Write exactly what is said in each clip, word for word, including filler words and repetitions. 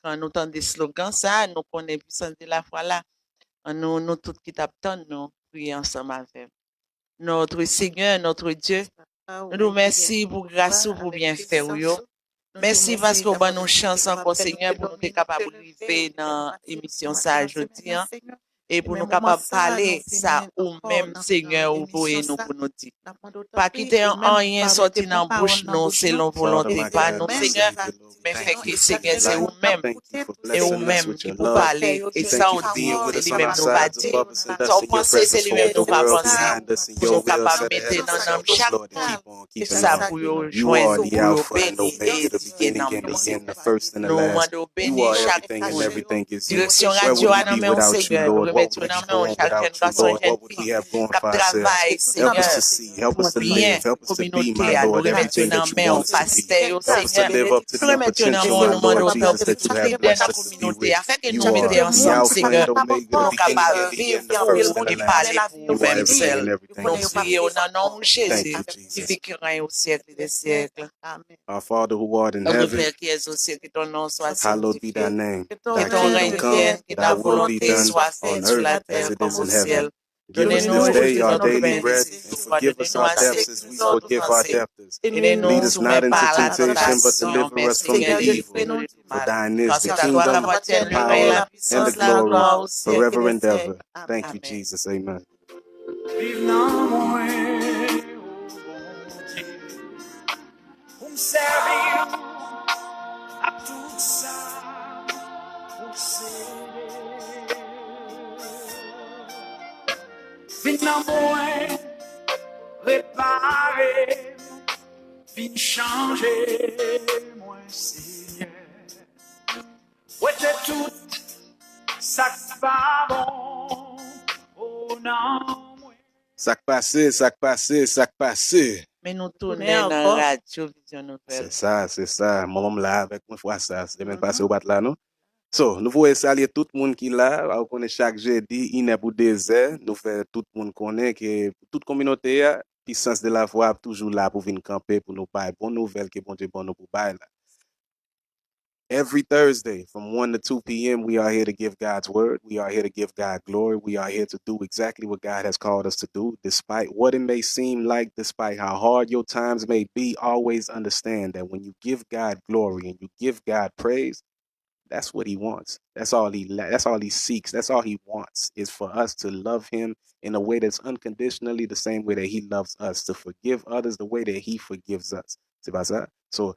Kan nou tande slogan sa, nou konnen puissance de la foi la. Ann nou, nou tout ki t ap tann, nou priye ansanm avè m. Notre Seigneur, notre Dieu, nou di w mèsi pou gras ou, pou byenfè w yo. Mèsi paske w ban nou chans ankò, Senyè, pou nou te kapab rive nan emisyon sa a jodi a. E pou nou kapab pale sa ou menm, Senyè, ou voye nou pou nou di. Pa kite anyen sòti nan bouch nou selon volonte pa nou, Senyè, men fè ke, Senyè, se ou menm, e ou menm ki pou pale, e sa w di, se li menm nou va di, sa w panse, se li menm nou va panse, pou nou kapab mete nan nanm chak moun sa pou yo jwenn, pou yo beni e edifye nanm yo. Nou mande w beni chak moun. Direksyon radyo a nan men w, Senyè. Nou remèt yo nan men w, chak jèn gason, jèn fi k ap travay, Senyè, pou byen kominote a. Nou remèt yo nan men w, pastè yo, Senyè. Nou remèt yo nan men w, nou mande w fè w plis lidè nan kominote a. Fè ke nou mete ansanm, Senyè, pou nou kapab viv pou ou e pale pou ou menm sèl. Nou priye w nan non w, Jezi, ki viv, ki règne au siècle des siècles. Amen. Our Father who art in heaven, Notre Père qui es aux cieux, que ton nom soit sanctifié, que ton règne vienne, que ta volonté soit faite sur la terre comme au ciel. Donne-nous aujourd'hui notre pain de ce jour. Pardonne-nous à ceux qui nous ont offensés, et ne nous soumets pas à la tentation, mais Seigneur, délivre-nous du mal. Car c'est à toi qu'appartiennent le règne, la puissance, la gloire au siècle des siècles. Amen. Viv nan mwen, o Bondye, pou m sèvi w ak tout sa m posede. Vin nan mwen, repare m, vin chanje mwen, Senyè. Wete tout sa k pa bon, o nan mwen. Sa k pase, sa k pase, sa k pase. Men nou tounen nan Radyo Vizyon Nouvèl. Se sa, se sa. Manman m la avèk mwen fwa sa. Semèn pase ou pa t la, non? So, nou voye salye tout moun ki la. Ou konnen chak jedi, inè pou dezè, nou fè tout moun konnen ke pou tout kominote a, Puissance de la Foi ap toujou la pou vin kanpe, pou nou bay bon nouvèl ke Bondye ban nou pou bay la. Every Thursday from one to two p m, we are here to give God's word. We are here to give God glory. We are here to do exactly what God has called us to do, despite what it may seem like, despite how hard your times may be. Always understand that when you give God glory and you give God praise, that's what he wants. That's all he la- that's all he seeks. That's all he wants is for us to love him in a way that's unconditionally the same way that he loves us, to forgive others the way that he forgives us. Se pa sa? So,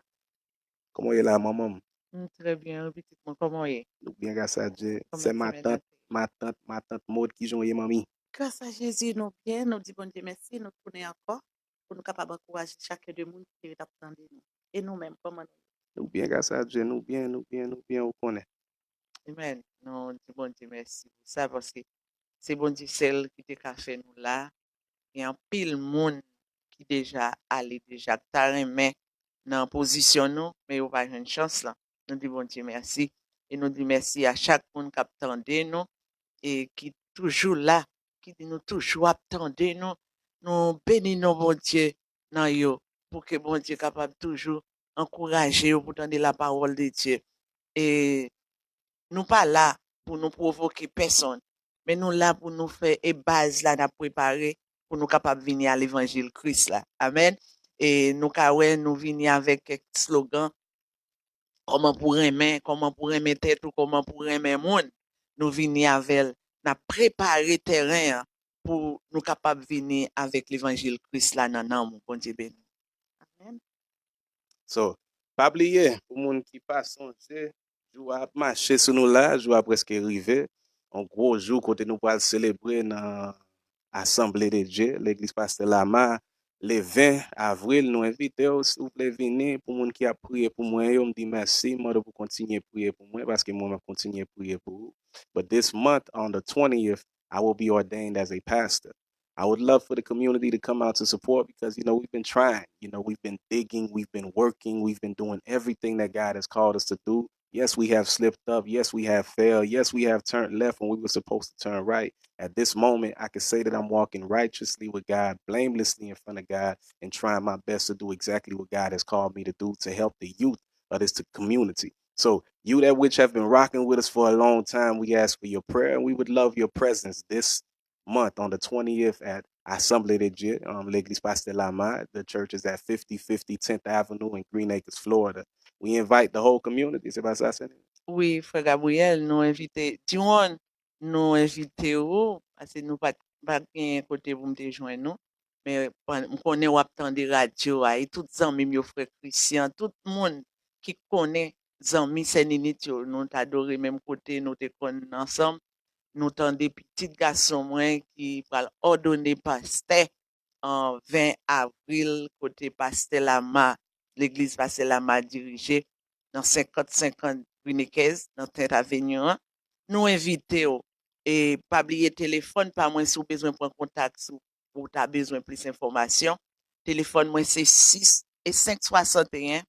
kòman w ye la, manman m? M trè byen, wi, pitit mwen, kòman w ye? Nou byen, gras a Dye. Sè matant, matant, matant Maud, kijan w ye, manmi? Gras a Jezi, nou byen, nou di Bondye mèsi, nou tounen ankò pou nou kapab ankouraje chak de moun ki te ret ap tande nou. E nou menm, kòman nou ye? Nou byen, gras a Dye, nou byen, nou byen, nou byen, ou konnen. Amen. Nou di Bondye mèsi pou sa, paske se Bondye sèl ki te ka fè nou la. Gen anpil moun ki deja ale deja, ki ta renmen nan pozisyon nou, men yo pa jwenn chans lan. Nou di Bondye mèsi. E nou di mèsi a chak moun k ap tande nou e ki toujou la, ki di nou toujou ap tande nou. Nou beni non Bondye nan yo, pou ke Bondye kapab toujou ankouraje yo pou tande la parole de Dieu. E nou pa la pou nou pwovoke pèsonn, men nou la pou nou fè e baz la n ap prepare pou nou kapab vini a levanjil Kris la. Amèn. E nou ka wè nou vini avèk kèk slogan, kòman pou renmen, kòman pou renmen tèt ou, kòman pou renmen moun. Nou vini avè l, n ap prepare tèren an pou nou kapab vini avèk levanjil Kris la nan nanm ou. Bondye beni. Amèn. So, pa bliye, pou moun ki pa sonje, jou a ap mache sou nou la, jou a prèske rive. Yon gwo jou kote nou pral selebre nan Asanble de Dye, Legliz Pastè Lama, le ven avril, nou envite w, si w vle vini, pou moun ki ap priye pou mwen yo, m di mèsi, m mande w pou kontinye priye pou mwen, paske mwen, m ap kontinye priye pou ou. But this month, on the twentieth, I will be ordained as a pastor. I would love for the community to come out to support because, you know, we've been trying. You know, we've been digging, we've been working, we've been doing everything that God has called us to do. Yes, we have slipped up. Yes, we have failed. Yes, we have turned left when we were supposed to turn right. At this moment, I can say that I'm walking righteously with God, blamelessly in front of God, and trying my best to do exactly what God has called me to do to help the youth of this community. So, you that which have been rocking with us for a long time, we ask for your prayer, and we would love your presence this month on the twentieth at Assemblée de Dieu, um, Legliz Pastè Lama. The church is at fifty fifty tenth Avenue in Green Acres, Florida. We invite the whole community. Se pa sa, Sènini? Wi, Frè Gabriel, nou envite, Diwon, nou envite ou, paske nou pa t, pa t genyen kote pou m te jwenn ou. Men, pann-, m konnen w ap tande radyo a, e tout zanmi m yo, Frè Christian, tout moun ki konnen zanmi Sèninit yo, nou t adore menm kote, nou te konn ansanm. Nou tande pitit gason mwen ki pral òdone pastè an ven avril, kote Pastè Lama, legliz Pastè Lama dirije, nan senkant senkant Green Acres, nan Tenth Avenue an. Nou envite w. E pa bliye telefòn pa mwen si w bezwen pran kontak, si w ta bezwen plis enfòmasyon. Telefòn mwen se sis e senk swasanteyen,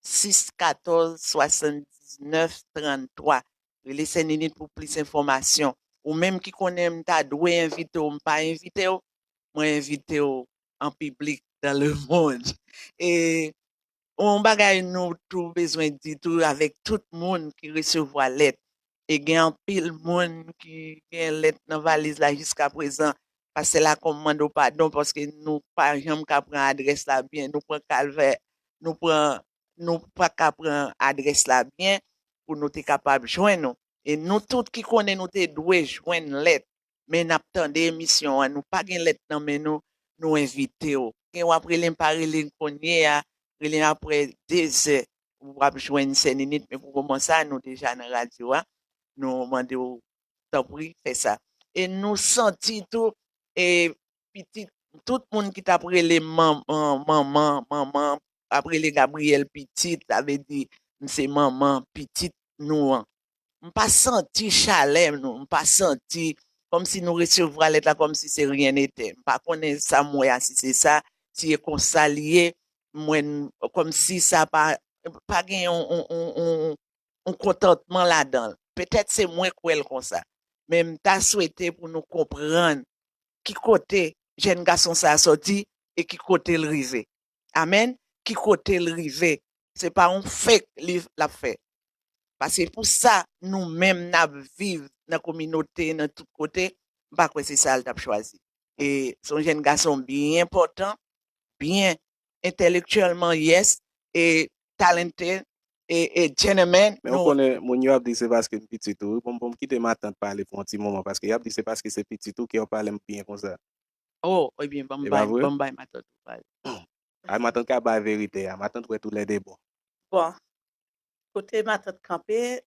sis katòz, swasanndiznèf, tranntwa. Rele Sèninit pou plis enfòmasyon. Ou menm ki konnen m ta dwe envite w, m pa envite w, mwen envite w an piblik dans le monde. E yon bagay nou tou bezwen di tou avèk tout moun ki resevwa lèt. E gen anpil moun ki gen lèt nan valiz la jiska prezan. Pastè Lacombe mande w padon paske nou pa janm ka pran adrès la byen. Nou pran kalvè, nou pran, nou pa ka pran adrès la byen pou nou te kapab jwenn ou. E nou tout ki konnen nou te dwe jwenn lèt, men n ap tande emisyon an, nou pa gen lèt nan men nou, nou envite w. Gen w ap rele m, pa rele m kounye a, rele m apre de zè, w ap jwenn Sèninit, men pou moman sa, nou deja nan radyo a, nou mande w, tanpri, fè sa. E nou santi tou, e pitit, tout moun ki t ap rele manman, manman, manman, ap rele Gabriel pitit, sa vle di, m se manman pitit nou an. M pa santi chalè nou, m pa santi kòmsi nou resevwa lèt la kòmsi se ryen nete. M pa konnen sa m wè a, si se sa, si e konsa li ye, mwen, kòmsi sa pa, pa gen yon, yon, yon, yon, yon kontantman ladan l. Petèt se mwen k wè l konsa. Men m ta swete pou nou konprann ki kote jèn gason sa a sòti e ki kote l rive. Amèn. Ki kote l rive. Se pa yon fake liv l ap fè. Paske pou sa, nou menm n ap viv nan kominote, nan tout kote, m pa kwè se sa l t ap chwazi. E se yon jèn gason byen enpòtan, byen entèlektyèlman, yes, e talented, e, e gentleman. Men ou konnen, moun yo ap di se paske m pitit ou. Bon, bon, m kite matant pale pou yon ti moman, paske y ap di se paske se pitit ou ke w pale m byen konsa. Oh, ebyen, ban m bay, ban m bay matant ou pale. Ay, matant ka bay verite a. Matant wè tou lè de bò. Bon, kote matant kanpe,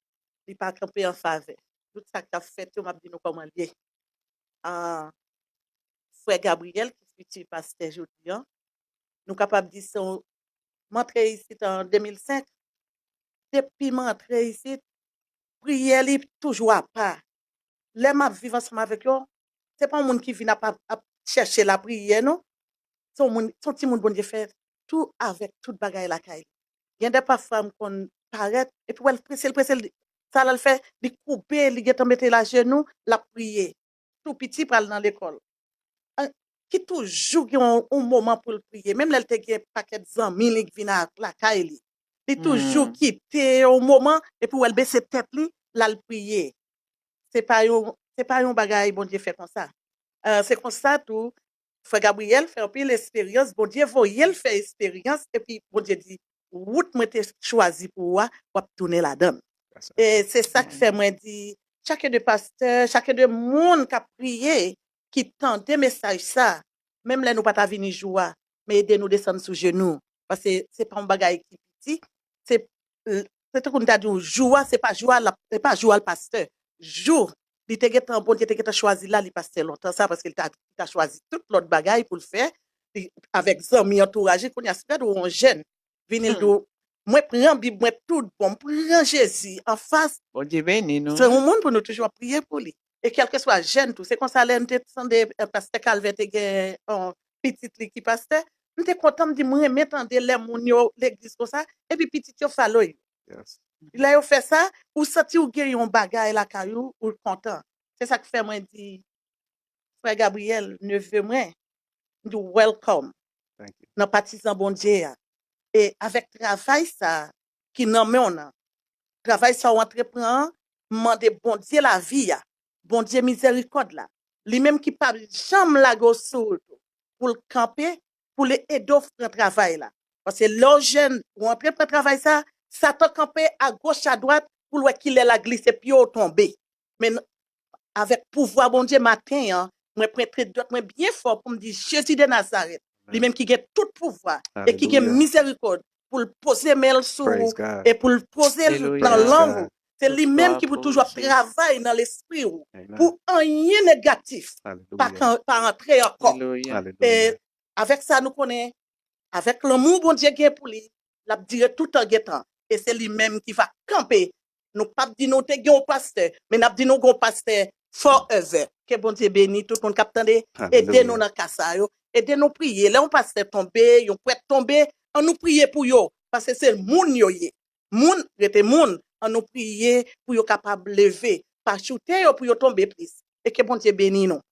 li pa kanpe an favè. Tout sa k ap fèt yo, m ap di nou kòman l ye. Ah, frè Gabriel, ki fiti pastè jodi an, nou kapab di se yon, m antre isit an de mil senk. Depi m antre isit, priyè li toujou apa. Lè m ap viv ansanm avèk yo, se pa yon moun ki vin ap, ap, ap chèche lapriyè, non. Se yon moun, se yon timoun Bondye fè tou avèk tout bagay lakay li. Gen de pafwa m konn parèt, epi w wè l prese, l prese, l, sa l al fè, li koube, li gentan mete l ajenou, l ap priye. Tou piti pral nan lekòl. An, ki toujou gen yon, yon moman pou l priye. Menm lè l te gen pakèt zanmi li k vin a, lakay li. Li toujou kite yon moman, epi w wè l bese tèt li, l al priye. Se pa yon, se pa yon bagay Bondye fè konsa. Ah, se konsa tou, frè Gabriel fè anpil esperyans, Bondye voye l fè esperyans, epi Bondye di, wout mwen te chwazi pou ou a, w ap tounen ladan l. E se sa k fè mwen di, chacun de pastè, chacun de moun k ap priye, ki tande mesaj sa, menm lè nou pa ta vini jou a, men ede nou desann sou jenou. Paske se pa yon bagay ki piti, se, se tankou m ta di w, jou a, se pa jou a, l ap, se pa jou a l pastè. Jou, li te gentan, Bondye te gentan chwazi l la, li pastè lontan sa, paske li ta, li ta chwazi tout lòt bagay pou l fè, li, avèk zanmi, antouraj li, kounye a, si w gade yon jèn, vini l di w, mwen pran Bib mwen tout bon, m pran Jezi anfas. Bondye beni nou. Se yon moun pou nou toujou ap priye pou li. E kèlkeswa jèn tou, se konsa lè m te tande, eh, pastè Calvin te gen, eh, pitit li ki pastè, m te kontan, m di m renmen tande lè moun yo legliz konsa, epi pitit yo follow yo. Lè yo fè sa, ou santi w gen yon bagay lakay ou, ou kontan. Se sa k fè mwen di, frè Gabriel, neve mwen, m di w welcome nan patizan Bondye a. E avèk travay sa ki nan men w nan, travay sa w antreprann an, m mande Bondye lavi a, Bondye mizerikòd la, li menm ki p ap janm lage w sou wout ou, pou l kanpe, pou l ede w pran travay la. Paske lè w jèn, ou antre pran travay sa, Satan kanpe agoch adwat pou l wè kilè l a glise pye w tonbe. Men avèk pouvwa Bondye maten an, mwen pran tèt dwat mwen byen fò pou m di Jezi de Nazarèt, li menm ki gen tout pouvwa e ki gen mizerikòd, pou l poze men l sou ou e pou l poze l nan lang ou. Se li menm ki pou toujou ap travay nan lespri ou pou anyen negatif pa, pa antre ankò. E avèk sa, nou konnen, avèk lanmou Bondye gen pou li, l ap dire toutan gentan. E se li menm ki va kanpe. Nou p ap di nou te gen yon pastè, men n ap di nou gen yon pastè forever. Ke Bondye beni tout moun k ap tande. Ede nou nan ka sa yo. Ede nou priye. Lè yon pastè tonbe, yon prèt tonbe, an nou priye pou yo. Paske se moun yo ye. Moun rete moun. An nou priye pou yo kapab leve. Pa choute yo pou yo tonbe plis. E ke Bondye beni nou.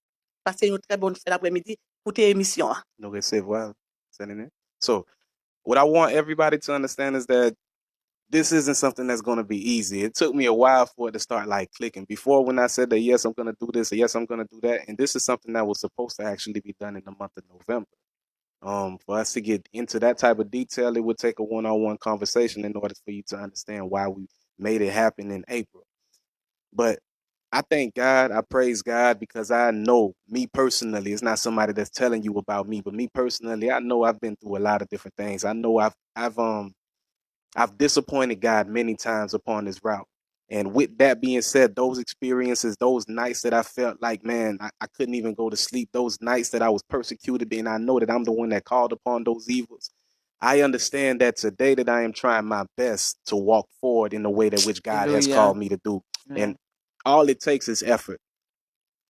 Pase yon trè bòn fen aprèmidi. Koute emisyon an. Nou resevwa l, Sè Nene. So, what I want everybody to understand is that this isn't something that's going to be easy. It took me a while for it to start like clicking. Before, when I said that, yes, I'm going to do this, or yes, I'm going to do that, and this is something that was supposed to actually be done in the month of November. Um, for us to get into that type of detail, it would take a one-on-one conversation in order for you to understand why we made it happen in April. But I thank God, I praise God, because I know me personally, it's not somebody that's telling you about me, but me personally, I know I've been through a lot of different things. I know I've I've um I've disappointed God many times upon this route. And with that being said, those experiences, those nights that I felt like, man, I, I couldn't even go to sleep, those nights that I was persecuted, and I know that I'm the one that called upon those evils. I understand that today that I am trying my best to walk forward in the way that which God has called me to do. And all it takes is effort.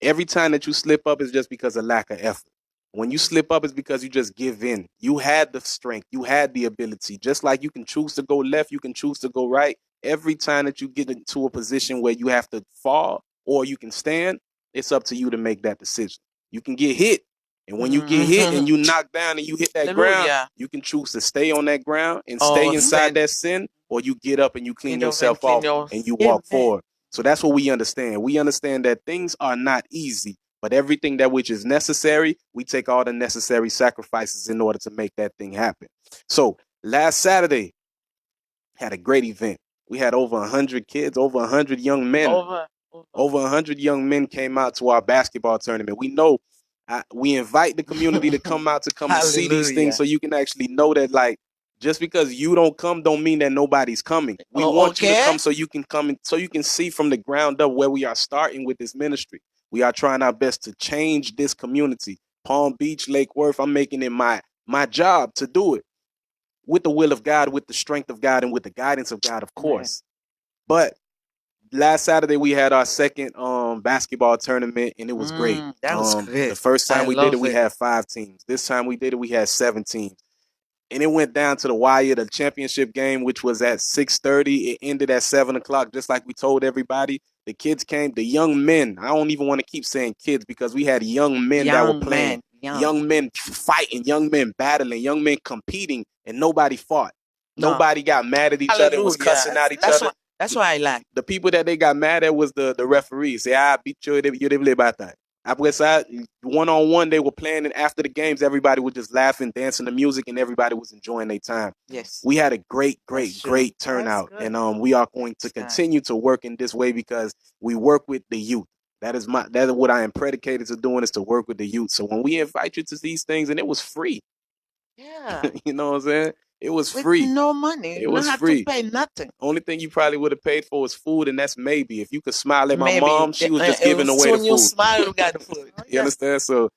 Every time that you slip up is just because of lack of effort. When you slip up, it's because you just give in. You had the strength, you had the ability. Just like you can choose to go left, you can choose to go right. Every time that you get into a position where you have to fall or you can stand, it's up to you to make that decision. You can get hit. And when you get hit and you knock down and you hit that ground, you can choose to stay on that ground and stay inside that sin, or you get up and you clean yourself off and you walk forward. So that's what we understand. We understand that things are not easy, but everything that which is necessary, we take all the necessary sacrifices in order to make that thing happen. So last Saturday, had a great event. We had over a hundred kids, over a hundred young men. Over, over. Over a hundred young men came out to our basketball tournament. We know, I, we invite the community to come out to come and see these things, so you can actually know that, like, just because you don't come don't mean that nobody's coming. We want you to come so you can come and so you can see from the ground up where we are starting with this ministry. We are trying our best to change this community. Palm Beach, Lake Worth, I'm making it my my job to do it with the will of God, with the strength of God, and with the guidance of God, of course. But last Saturday we had our second um basketball tournament, and it was great. Mm, that was um, great. The first time I we did it, we had five teams. This time we did it, we had seven teams. And it went down to the wire. The championship game, which was at six thirty, it ended at seven o'clock, just like we told everybody. The kids came, the young men. I don't even want to keep saying kids because we had young men young that were playing, men, young. Young men fighting, young men battling, young men competing, and nobody fought. No. Nobody got mad at each other and was cussing out each other. That's what I like. The people that they got mad at was the, the referees. Say, ah, bitch, yo, yo, yo, Après ça, one on one, they were playing, and after the games, everybody was just laughing, dancing to music, and everybody was enjoying their time. Yes. We had a great, great, great turnout, and um, we are going to continue to work in this way because we work with the youth. That is my, that is what I am predicated to doing, is to work with the youth. So when we invite you to these things, and it was free, Yeah. You know what I'm saying? It was free. With no money. It was free. You don't have to pay nothing. Only thing you probably would have paid for was food, and that's maybe. If you could smile at my mom, she was just giving away the food. When you smile, you got the food. You understand? So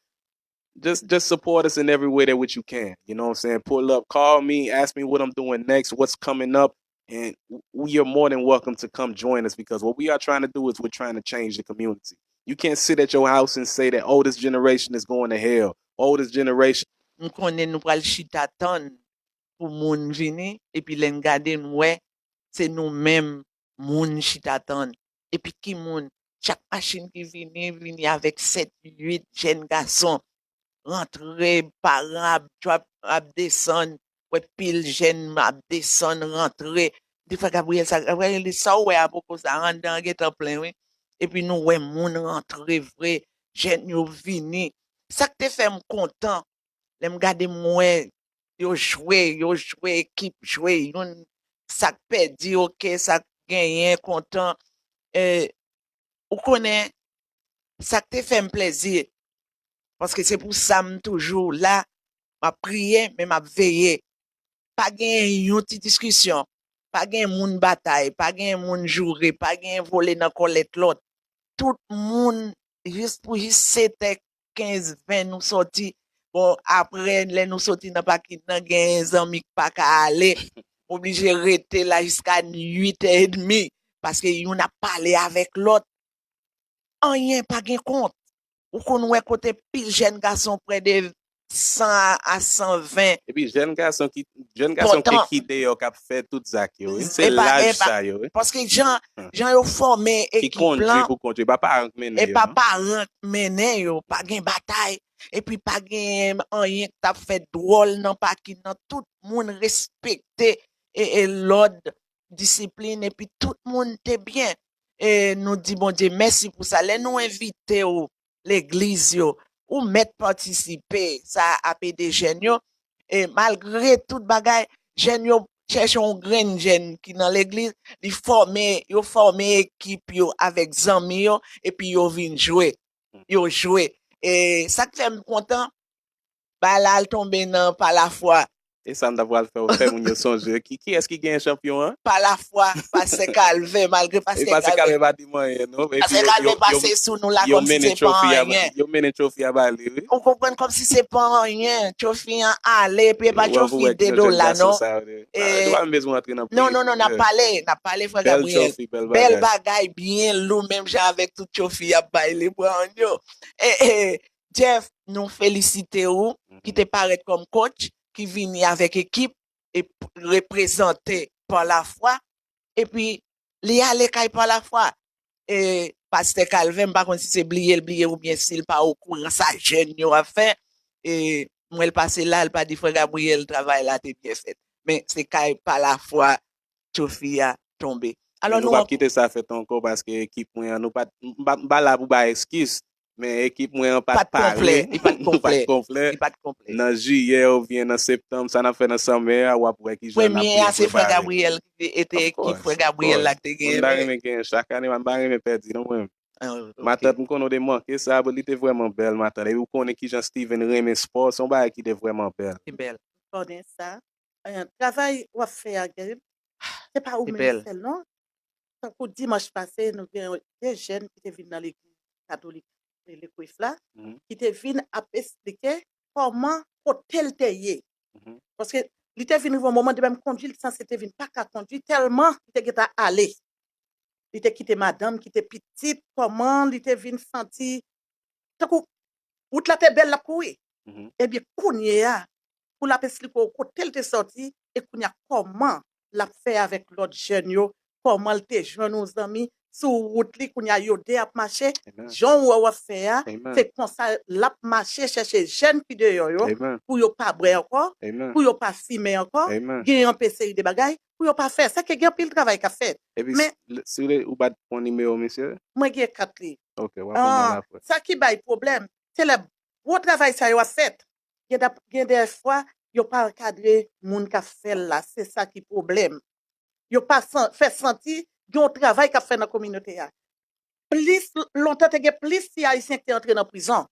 just just support us in every way that which you can. You know what I'm saying? Pull up, call me, ask me what I'm doing next, what's coming up, and w- you're more than welcome to come join us, because what we are trying to do is we're trying to change the community. You can't sit at your house and say that, oh, this generation is going to hell. Oh, this generation. M konnen nou pral chita tann pou moun vini, epi lè n gade, n wè se nou menm moun chita tann. Epi ki moun? Chak machin ki vini, vini avèk sèt, uit jèn gason. Rantre, paran ap drop, ap desann, wè pil jèn ap desann, rantre. Di frè Gabriyèl sa, frè Gabriyèl di sa w wè a poko sa, anndan an gentan plen wi. Epi nou wè moun rantre vre, jèn yo vini. Sa k te fè m kontan, lè m gade m wè yo jwe, yo jwe, ekip jwe, youn sa k pèdi, oke, sa k genyen, kontan. E, ou konnen, sa k te fè m plèzi, paske se pou sa m toujou la, m ap priye, men m ap veye. Pa gen yon ti diskisyon, pa gen moun batay, pa gen moun joure, pa gen vole nan kòlèt lòt. Tout moun, jis pou jis setè kenz, ven nou sòti. Bon, apre, lè nou sòti nan pakin nan, gen zanmi k pa ka ale. M oblije rete la jiska uit è edmi, paske youn ap pale avèk lòt. Anyen pa gen kont. Ou konn wè kote pil jèn gason, prè de san a, a san ven. Epi jèn gason ki, jèn gason ki, kontan, ki deyò k ap fè tout zak yo, wi. Se laj sa yo, wi. Paske jan, jan yo fòme ekip lan, ki kondui pou kondui, pa paran k mennen yo, non. E pa paran k mennen yo, pa gen batay, epi pa gen anyen k t ap fèt dwòl nan pakin nan, tout moun respekte e, e lòd, disiplin, epi tout moun te byen. E nou di Bondye mèsi pou sa. Lè nou envite w legliz yo, ou mèt patisipe, sa ap ede jèn yo. E malgre tout bagay, jèn yo chèche yon grenn jèn ki nan legliz, li fòme, yo fòme ekip yo avèk zanmi yo, epi yo vin jwe. Yo jwe. E sa k fè m kontan, bagay la al tonbe nan pa lafwa. E sa m ta pral fè, fè moun yo sonje. Ki, kiyès ki genyen chanpyon an? Pa lafwa, pastè Kalvè, malgre pastè Kalvè pa di m anyen, non. Pastè Kalvè pase sou nou la kòmsi se pa anyen. Yo mennen twofi a ba li, wi. Ou konprann, kòmsi se pa anyen. Twofi an ale, epi e pa twofi de dola, non. Yo pa menm bezwen antre nan peyi. Non, non, non, n ap pale, n ap pale, frè Gabriyèl. Bèl bagay, byen lou, menm jan avèk tout twofi y ap bay Lebron yo. E, e, Jeff, nou felisite ou, ki te parèt kòm coach, ki vini avèk ekip e p-, reprezante pa lafwa, epi li ale kay pa lafwa. E pastè Kalvè, m pa konn si se bliye l bliye oubyen si l pa okouran sa jèn yo ap fè. E m wè l pase la, l pa di frè Gabriyèl, travay la te byen fèt. Men se kay pa lafwa twofi a tonbe. Alò, nou p ap kite sa fèt ankò paske ekip mwen an, nou pa t, m pa, m pa la pou bay eskiz, men ekip mwen an pa t pare. Li pa t konplè. Li pa t konplè. Nan jiyè oubyen nan septanm, sa n ap fè nan summer a, w ap wè kijan n ap prepare. Premye a, se frè Gabriyèl ki te, e te ekip frè Gabriyèl la ki te genyen. M ta renmen genyen chak ane, m pa renmen pèdi non mwen. Matant, m konnen w te manke sa, li te vrèman bèl, matant. Epi w konnen kijan Steven renmen spò, se yon bagay ki te vrèman bèl. Ki bèl. Konnen sa. Eh, travay w ap fè a, Gabe, se pa ou menm sèl, non. Tankou dimanch pase, nou gen de jèn ki te vin nan legliz katolik, e, Lekwif la, ki te vin ap esplike kòman kote l te ye. Paske li te vin rive yon moman, depi m kondui, li sanse te vin pa ka kondui, tèlman li te gentan ale. Li te kite madanm, kite pitit, kòman li te vin santi tankou wout la te bèl, l ap kouri. Ebyen, kounye a, pou l ap esplike w kote l te sòti, e kounye a, kòman l ap fè avèk lòt jèn yo, kòman l te jwenn yon zanmi sou wout li, kounye a, yo de ap mache, jan w wè w ap fè a, se konsa l ap mache chèche jèn ki deyò yo, pou yo pa bwè ankò, pou yo pa fimen ankò, gen anpe seri de bagay, pou yo pa fè. Sa ke gen anpil travay k ap fèt. Epi, men si w vle, ou pa t pran nimewo misye? Mwen gen kat li. Ok, w ap ban mwen l apre. Sa ki bay pwoblèm, se lè gwo travay sa yo ap fèt. Gen dap-, gen de fwa, yo pa ankadre moun k ap fè l la. Se sa ki pwoblèm. Yo pa san-, fè santi gen yon travay k ap fè nan kominote a. Plis l-, lontan te gen plis ti Ayisyen ki te antre nan prizon.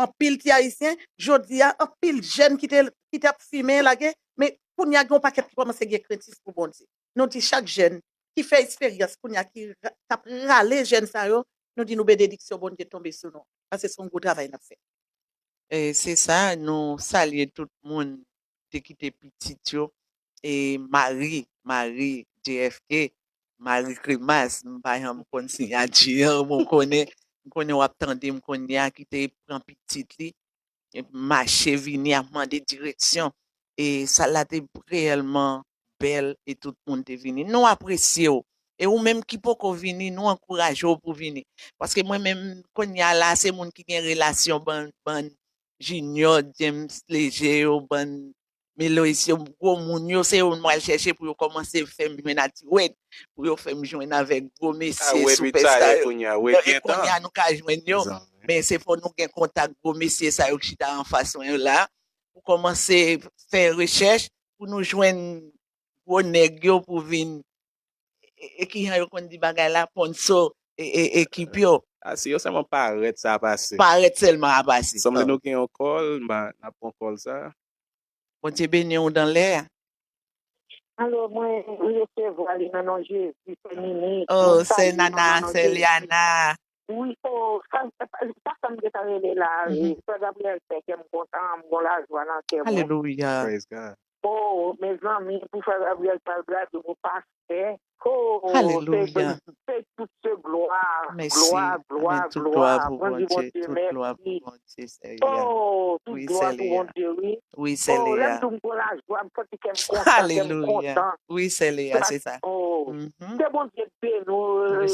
Anpil ti Ayisyen, jodi a, anpil jèn ki te, ki t ap fimen, lage, men kounye a gen yon pakèt ki kòmanse gen krentif pou Bondye. Nou di chak jèn ki fè esperyans kounye a, ki ra-, k ap rale jèn sa yo, nou di nou benediksyon Bondye tonbe sou nou. Paske se yon gwo travay n ap fè. E se sa, nou salye tout moun te kite pitit yo. E Mari, Mari J F K, Mari Kremas, m pa janm konn siyati an, bon, konnen, m konnen w ap tande m kounye a ki te pran pitit li, epi mache vini ap mande direksyon. E sa la te reyèlman bèl e tout moun te vini. Nou apresye w. E ou menm ki poko vini, nou ankouraje w pou vini. Paske mwen menm, kounye a la, se moun ki gen relasyon bann, bann Junior, James Léger yo, bann Melois yo, gwo moun yo, se yo m pral chèche pou yo kòmanse fè m jwenn Atiwed, pou yo fè m jwenn avèk gwo mesye soupèsta yo. Kounye a nou ka jwenn yo, men se fò nou gen kontak gwo mesye sa yo ki chita anfas mwen yo la, pou kòmanse fè rechèch, pou nou jwenn gwo nèg yo pou vin e, e ki jan yo konn di bagay la, ponso e, e, ekip yo. A, si yo sèlman parèt, sa a pase. Parèt sèlman a pase. Sanble nou gen yon kòl, n a pran kòl sa. Bondye beni w dan lè. Alo, mwen resevwa li nan non Jezi, sè Nini. Oh, sè Nana, sè Liana. Wi, oh, sa, sa, sa, sa m te ta rele la, frè Gabriel fè kè m kontan, m gon lajwa nan kè mwen. Alelouya. Oh, mezanmi, pou frè Gabriel pral gradi pou pastè. Oh, se tout se glwa, glwa, glwa, glwa. Mwen di Bondye mèsi. Oh, tout glwa pou Bondye, wi. Wi, sè Leya. Oh, lè m di m gon lajwa, m santi kè m kontan, kè m kontan. Wi, sè Leya, se sa. Oh, ke Bondye beni w.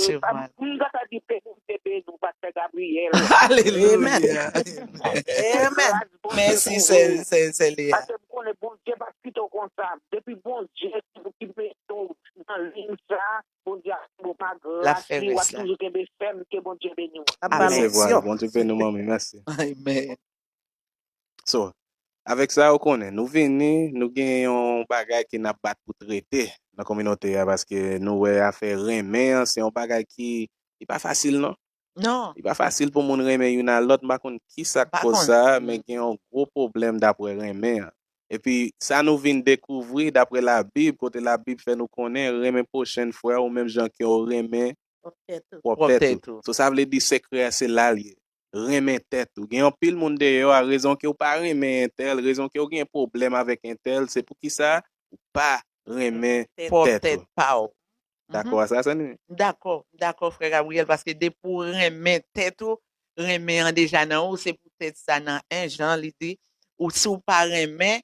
M ta di ke Bondye beni w, pastè Gabriel. Alelouya. Amen. Mèsi, sè, sè, sè Leya. Paske m konnen Bondye pa kite w konsa. Depi Bondye ki, ki mete w nan liy sa, Bondye ap fè w pa gras li, w ap toujou kenbe fèm, ke Bondye beni w. Ap ba Bondye beni w, manmi, mèsi. Amen. So, avèk sa, ou konnen, nou vini, nou gen yon bagay ke n ap bat pou trete nan kominote a, paske nou wè afè renmen an, se yon bagay ki, ki pa fasil, non. Non. Li pa fasil pou moun renmen youn a lòt, m pa konn ki sa k koz sa, men gen yon gwo pwoblèm daprè renmen an. Epi, sa nou vin dekouvri daprè Labib, kote Labib fè nou konnen, renmen pwochen frè ou menm jan ke w renmen pwòp tèt ou. So, sa vle di sekrè a se la l ye. Renmen tèt ou. Gen anpil moun deyò a, rezon ke w pa renmen entèl, rezon ke w gen pwoblèm avèk entèl, se poukisa ou pa renmen tèt ou. Dakò a sa, Sani? Dakò, dakò, frè Gabriel, paske depi w renmen tèt ou, renmen an deja nan ou, se poutèt sa nan en Jan, li di, ou si w pa renmen,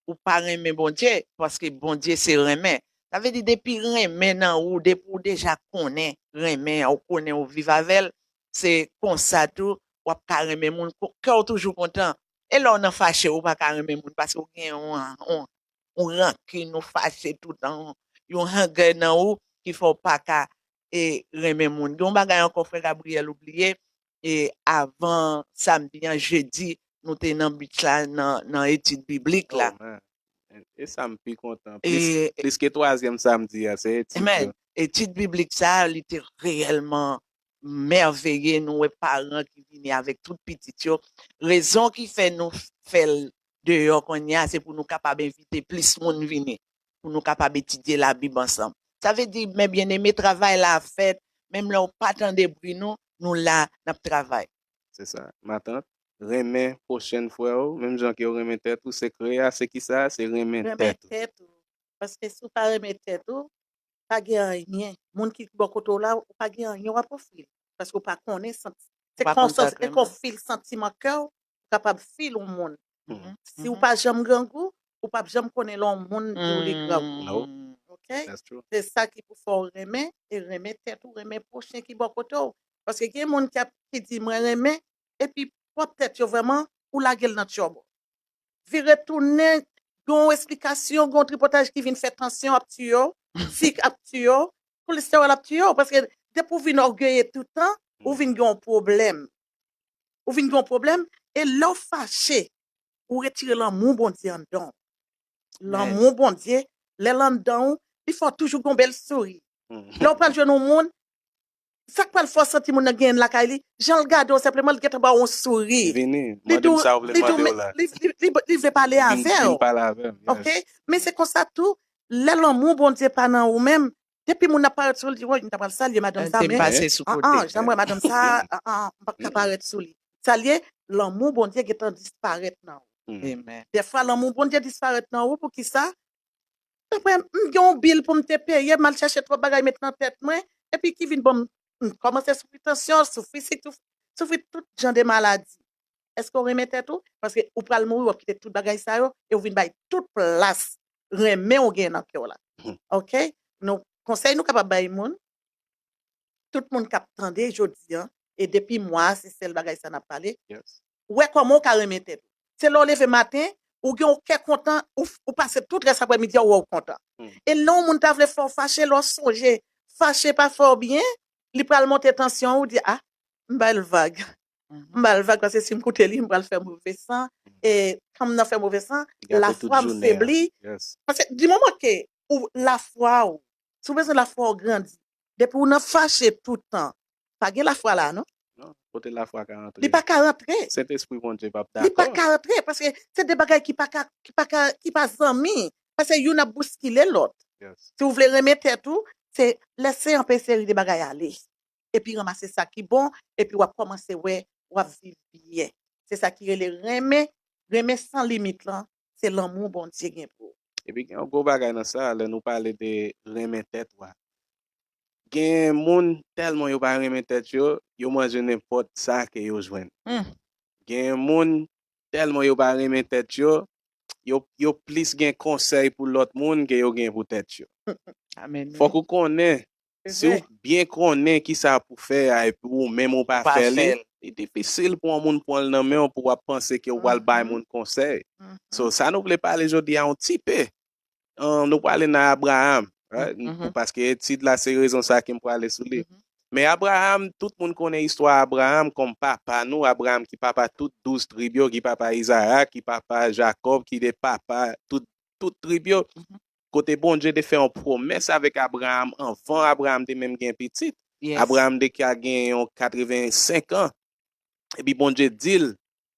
ou pa renmen Bondye, paske Bondye se renmen. Sa vle di, depi renmen nan ou, depi w deja konnen renmen an, ou konnen ou viv avè l, se konsa tou, w ap ka renmen moun, kè w toujou kontan. E lè w nan fache, ou pa ka renmen moun, paske w gen yon, yon, yon rankin, ou fache toutan, yon, yon hangè nan ou ki fè w pa ka e renmen moun. Gen yon bagay ankò, frè Gabriel, ou bliye, e avan samdi an, jedi, nou te nan beach la, nan, nan etid biblik la. Oh, man. E, e sa m pi kontan. Plis, plis ke twazyèm samdi a, se etid yo. Etid biblik sa, li te reyèlman mèveye. Nou wè paran ki vini avèk tout pitit yo. Rezon ki fè nou fè l deyò kounye a, se pou nou kapab envite plis moun vini, pou nou kapab etidye Labib ansanm. Sa vle di, mes bien-aimés, travay la ap fèt, menm lè w pa tande bri nou, nou la, n ap travay. Se sa. Matant, renmen pwochen frè w, menm jan ke w renmen tèt ou, sekrè a, se kisa? Se renmen tèt ou. Renmen tèt ou. Paske si w pa renmen tèt ou, pa gen anyen. Moun ki bò kote w la, ou pa gen anyen w ap ofri l. Paske w pa konnen santi. Se kon, se kon fil santiman kè w, ou kapab fil yon moun. Si w pa janm grangou, ou p ap janm konnen lè yon moun di w li grangou. Ok? Se sa ki pou fè w renmen, e renmen tèt ou, renmen pwochen ki bò kote w. Paske gen moun ki ap, ki di, "Mwen renmen," epi pwòp tèt yo vrèman, ou lage l nan tchòbò. Vire tounen, gen yon esplikasyon, gen yon tripotaj ki vin fè tansyon ap tiye w, sik ap tiye w, kolestewòl ap tiye w, paske depi w vin ògeye toutan, ou vin gen yon pwoblèm. Ou vin gen yon pwoblèm, e lè w fache, ou retire lanmou Bondye anndan w. Lanmou Bondye, lè l anndan w, li fè w toujou gen yon bèl souri. Lè w pral jwenn yon moun, sa k pral fè w santi moun nan genyen l lakay li, jan l gade w senpleman, li gentan ba w yon souri. Vini, mande m sa w vle mande w la. Li, li, li, li vle pale avè w. Vin pale avè m, yes. Ok? Men se konsa tou, lè lanmou Bondye pa nan ou menm, depi moun nan parèt sou li, di, "Woy, m ta pral salye madanm sa, men, an, an, jan m wè madanm sa, an, an, m p ap ka parèt sou li." Salye, lanmou Bondye gentan disparèt nan ou. Amen. Dèfwa, lanmou Bondye disparèt nan ou, poukisa? Apre, m gen yon bil pou m te peye, m al chèche twòp bagay met nan tèt mwen, epi ki vin ban m, m kòmanse soufri tansyon, soufri sik, souf-, soufri tout jan de maladi. Èske w renmen tèt ou? Paske ou pral mouri, w ap kite tout bagay sa yo, e w vin bay tout plas renmen w gen nan kè w la. Ok? Nou, konsèy nou kapab bay moun, tout moun k ap tande jodi an, e depi mwa a, se sèl bagay sa n ap pale, wè kòman w ka renmen tèt ou. Se lè w leve maten, ou gen yon kè kontan, ou, ou pase tout rès aprèmidi a, ou wè w kontan. E lè yon moun ta vle fè w fache, lè w sonje, fache pa fè w byen, li pral monte tansyon ou, di, a, m ba l vag. M ba l vag, paske si m koute li, m pral fè move san. E kan m nan fè move san, lafwa m febli. Paske di moman ke ou, lafwa ou, si w bezwen lafwa w grandi, depi w nan fache tout tan, pa gen lafwa la, non? Non, kote lafwa ka rantre? Li pa ka rantre. Sentespri Bondye p ap dakò. Li pa ka rantre, paske se de bagay ki pa ka, ki pa ka, ki pa zanmi. Paske youn ap bouskile lòt. Si w vle renmen tèt ou, se lèse yon pe seri de bagay ale. Epi ranmase sa ki bon, epi w ap kòmanse wè w ap viv byen. Se sa ki rele renmen, renmen san limit lan, se lanmou Bondye gen pou ou. Epi gen yon gwo bagay nan sa, lè nou pale de renmen tèt ou a. Gen moun tèlman yo pa renmen tèt yo, yo manje nenpòt sa ke yo jwenn. Gen moun tèlman yo pa renmen tèt yo, yo, yo plis gen konsèy pou lòt moun ke yo gen pou tèt yo. Fòk ou konnen, si w byen konnen ki sa pou fè a, epi ou menm ou pa fè li, li difisil pou yon moun pran l nan men w pou w ap panse ke w pral bay moun konsèy. So, sa nou vle pale jodi a yon ti pe. An, nou prale nan Abraham, right? Paske etid la, se rezon sa ke m prale sou li. Men Abraham, tout moun konnen istwa Abraham kòm papa nou, Abraham ki papa tout douz trib yo, ki papa Izarak, ki papa Jakòb, ki te papa tout, tout trib yo. Kote Bondye te fè yon pwomès avèk Abraham anvan Abraham te menm gen pitit. Abraham te ka gen yon katrevensenk an. Epi Bondye di l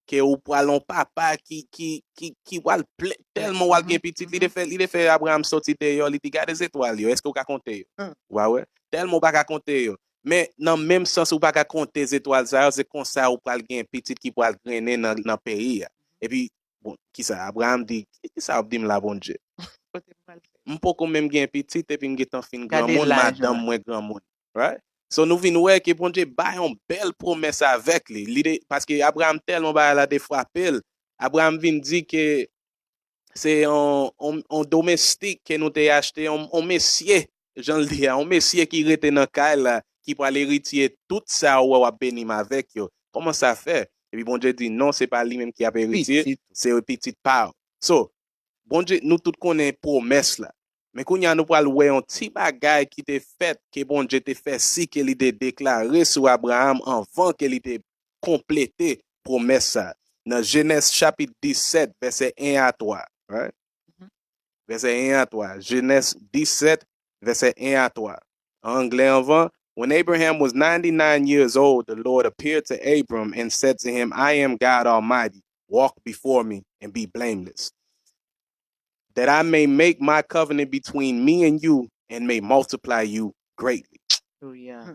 ke ou pral yon papa ki, ki, ki, ki pral plen, tèlman w al gen pitit. Li te fè, li te fè Abraham soti deyò, li di, gade zetwal yo, èske w ka konte yo? Ou pa wè? Tèlman w pa ka konte yo. Men nan menm sans ou pa ka konte zetwal sa yo, se konsa ou pral gen pitit ki pral grennen nan, nan peyi a. Epi, bon, kisa? Abraham di, kisa w ap di m la, Bondye? M poko menm gen pitit, epi m gentan fin granmoun, madanm mwen granmoun. Right? So, nou vin wè ke Bondye bay yon bèl pwomès avèk li. Li te, paske Abraham tèlman bagay la te frape l. Abraham vin di ke se yon, yon, yon domestik ke nou te achte, yon, yon mesye, jan l di a, yon mesye ki rete nan kay la, ki pral eritye tout sa ou wè w ap beni m avèk yo. Kòman sa fè? Epi Bondye di, non, se pa li menm ki ap eritye, se pitit pa w. So, Bondye, nou tout konnen pwomès la. Men kounye a, nou pral wè yon ti bagay ki te fèt, ke Bondye te fè si ke li te deklare sou Abraham anvan ke li te konplete pwomès sa. Nan Jenèz chapit disèt, vèsè en a twa, right? Vèsè en a twa. Jenèz disèt, vèsè en a twa. An anglè anvan, when Abraham was ninety-nine years old, the Lord appeared to Abram and said to him, I am God Almighty. Walk before me and be blameless, that I may make my covenant between me and you and may multiply you greatly.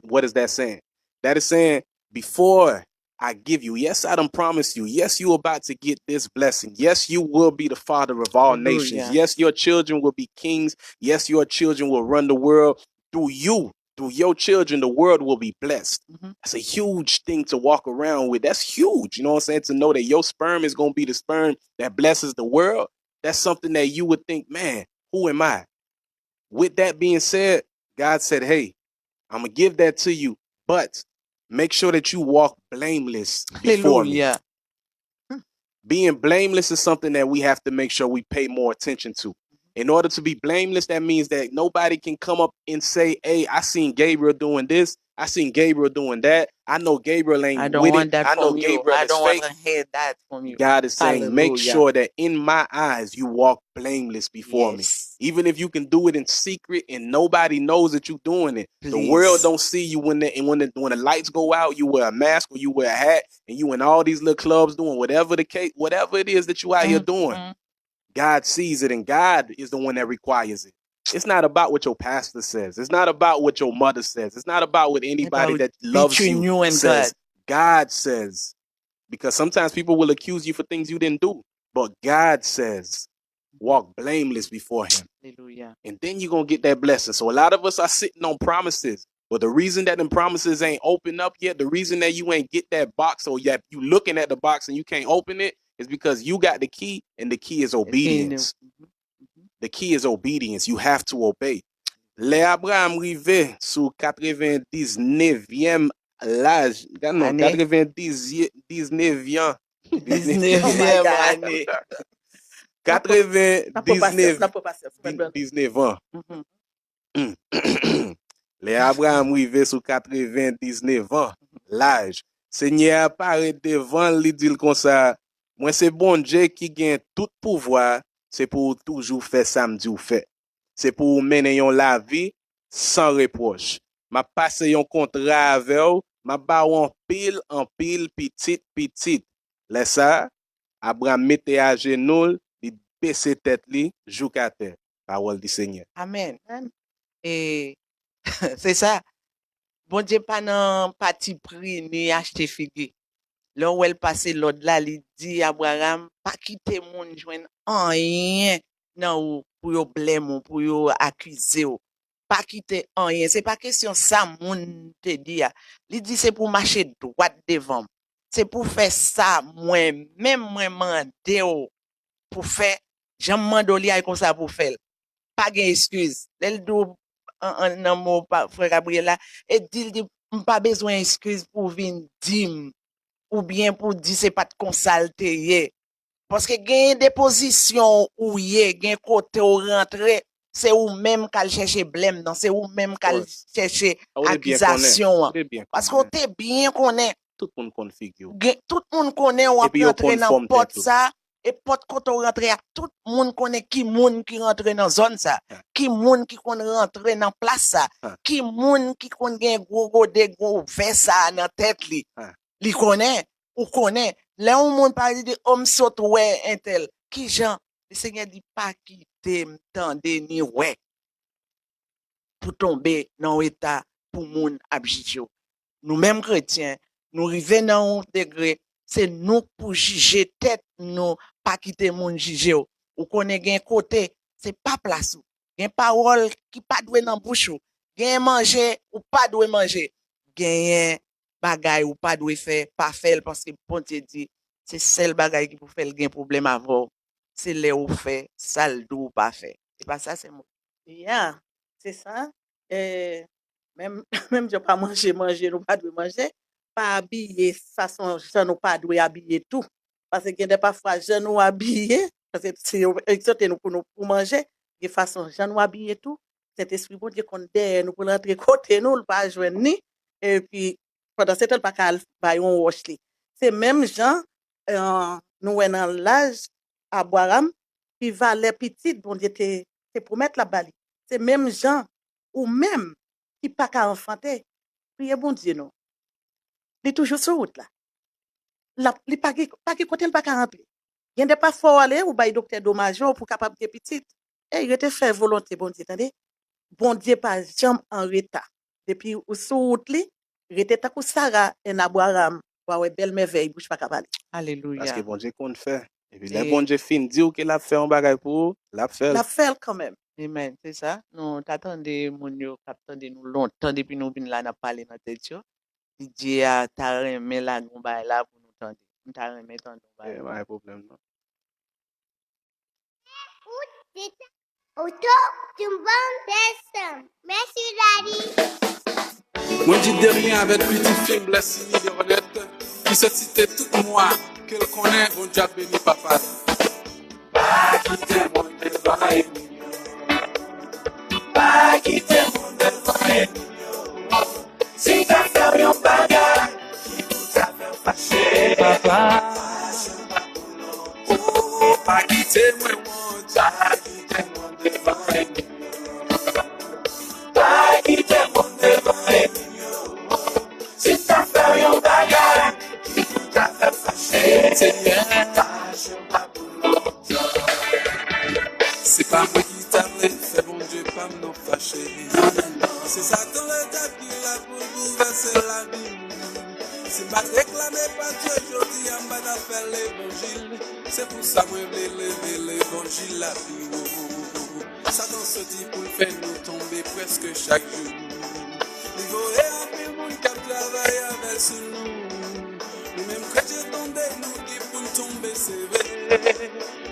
What is that saying? That is saying, before I give you, yes, I done promised you. Yes, you about to get this blessing. Yes, you will be the father of all nations. Yes, your children will be kings. Yes, your children will run the world. Through you, through your children, the world will be blessed. That's a huge thing to walk around with. That's huge. You know what I'm saying? To know that your sperm is going to be the sperm that blesses the world. That's something that you would think, man, who am I? With that being said, God said, hey, I'm going to give that to you, but make sure that you walk blameless before me. Being blameless is something that we have to make sure we pay more attention to. In order to be blameless, that means that nobody can come up and say, hey, I seen Gabriel doing this. I seen Gabriel doing that. I know Gabriel ain't with it. I know Gabriel is fake. God is saying, make sure that in my eyes, you walk blameless before me. Even if you can do it in secret and nobody knows that you're doing it, the world don't see you when the, when the, when the lights go out, you wear a mask or you wear a hat, and you in all these little clubs doing whatever the case, whatever it is that you out here doing. God sees it, and God is the one that requires it. It's not about what your pastor says. It's not about what your mother says. It's not about what anybody that loves you says. God says, because sometimes people will accuse you for things you didn't do. But God says, walk blameless before him. And then you're going to get that blessing. So a lot of us are sitting on promises. But the reason that them promises ain't open up yet, the reason that you ain't get that box or yet you looking at the box and you can't open it, is because you got the key, and the key is obedience. The key is obedience. You have to obey. Lè Abraham rive sou katrevendiznevyen laj, non, katrevendiznevyen, diznevyen ane. Katrevendiznèf diznèvan. Lè Abraram rive sou katrevendiznèf an laj, Senyè a parèt devan l, li di l konsa, Mwen se Bondye ki gen tout pouvwa, se pou w toujou fè sa m di w fè. Se pou w mennen yon lavi san repwòch. M ap pase yon kontra avè w, m ap ba w anpil, anpil pitit, pitit. Lè sa a, Abraram mete ajenou l, li bese tèt li jouk atè. Pawòl di Senyè. Amèn. E se sa. Bondye pa nan pati pri ni achte figi. Lè w wè l pase lòd la, li di Abraram, pa kite moun jwenn anyen nan ou pou yo blèm ou, pou yo akize w. Pa kite anyen. Se pa kesyon sa moun te di a. Li di se pou mache dwat devan m. Se pou fè sa mwen menm mwen mande w pou fè. Jan m mande w li a, e konsa pou fè l. Pa gen eskiz. Lè l di w an, an, nan mo pa, frè Gabriel la, e di l di, m pa bezwen eskiz pou w vin di m, oubyen pou w di se pa t konsa l te ye. Paske genyen de pozisyon ou ye, gen kote w rantre, se ou menm k al chèche blèm nan, se ou menm k al chèche akizasyon an. Paske w te byen konnen. Tout moun konn figi w. Tout moun konnen w ap rantre nan pòt sa, e pòt kote w rantre a, tout moun konnen ki moun ki rantre nan zòn sa, ki moun ki konn rantre nan plas sa, ki moun ki konn gen gwo gode, gwo vè sa nan tèt li. Li konnen, ou konnen. Lè yon moun pa di, o m sot wè entèl. Kijan? Lesenyè di, pa kite m tande ni wè pou tonbe nan yon eta pou moun ap jije w. Nou menm kretyen, nou rive nan yon degre, se nou k pou jije tèt nou, pa kite moun jije w. Ou konnen gen kote, se pa plas ou. Gen pawòl ki pa dwe nan bouch ou. Gen manje ou pa dwe manje. Genyen bagay ou pa dwe fè, pa fè l, paske Bondye di, se sèl bagay ki pou fè l gen pwoblèm avè w, se lè ou fè sa l di w pa fè. Se pa sa, sè Monique? Ya, se sa. E, menm, menm jan pa manje manje nou pa dwe manje, pa abiye fason jan nou pa dwe abiye tou. Paske gen de pafwa jan nou abiye, paske si yo egzòte nou pou nou pou manje, gen fason jan nou abiye tou. Sentespri Bondye konn dèyè nou pou l rantre kote nou, l pa jwenn ni. Epi, pandan se tan, l pa ka al bay yon wòch li. Se menm jan, eh, nou wè nan laj Abraram, ki valè pitit Bondye te, te pwomèt l ap ba li. Se menm jan ou menm ki pa ka anfante, priye Bondye non. Li toujou sou wout la. L ap, li pa gen, pa gen kote l pa ka rantre. Gen de pafwa w ale, ou bay doktè domaj ou pou kapab gen pitit. Ey, rete fè volonte Bondye, tande. Bondye pa janm an reta. Depi ou sou wout li, rete tankou Sara and Abraham, w a wè bèl mèvèy, bouch pa ka pale. Alelouya. Paske Bondye konn fè. Epi lè Bondye fin di w ke l ap fè yon bagay pou ou, l ap fè l. L ap fè l kanmenm. Amen. Se sa. Nou ta tande moun yo k ap tande nou lontan depi nou vin la, n ap pale nan tèt yo. D J a ta renmen lage yon bagay la pou nou tande. M ta renmen tande yon bagay. Eh, pa gen pwoblèm non. Ou te ta, ou to, tou bon pèsonn. Mèsi, Daddy. Mwen di de lyen avèk pitit fi m Blessing Deronette, ki sot site tout mwa ke l konnen. Bondye ap beni papa. Pa kite moun devan ènmi yo. Pa kite moun devan ènmi yo. Si m ta fè w yon bagay ki pou ta fè w fache, papa, fache w pa pou lontan. Oh, pa kite mwen wont. Pa kite moun devan ènmi yo. Pa kite moun devan ènmi yo. Si m ta fè w yon bagay ki pou ta fè m fache, Senyè, fache w pa pou lontan. Se pa mwen ki ta vle fè Bondye pa m nan fache. Non, non, non. Se Satan Ledyab ki la pou l boulvèse lavi m. Si m pa t reklame pa Dye jodi a, m pa t ap fè levanjil. Se pou sa mwen vle leve levanjil la pi wo. Satan soti pou l fè nou tonbe prèske chak jou. Li voye anpil moun k ap travay avè sou nou. Nou menm kretyen tande nou gen pou n tonbe, se vre.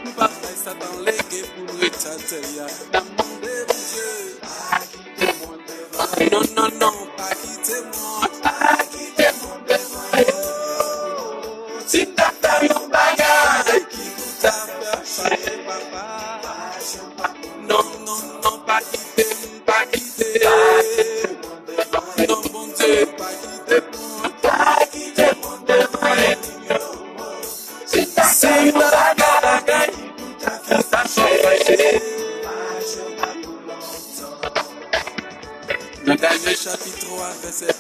Nou pa bay Satan lege pou n ret atè a. N ap mande Bondye, pa kite moun devan. Non, non, non, pa kite moun. Pa kite moun devan. Oh, si m ta fè yon bagay ki pou ta fè fache, papa.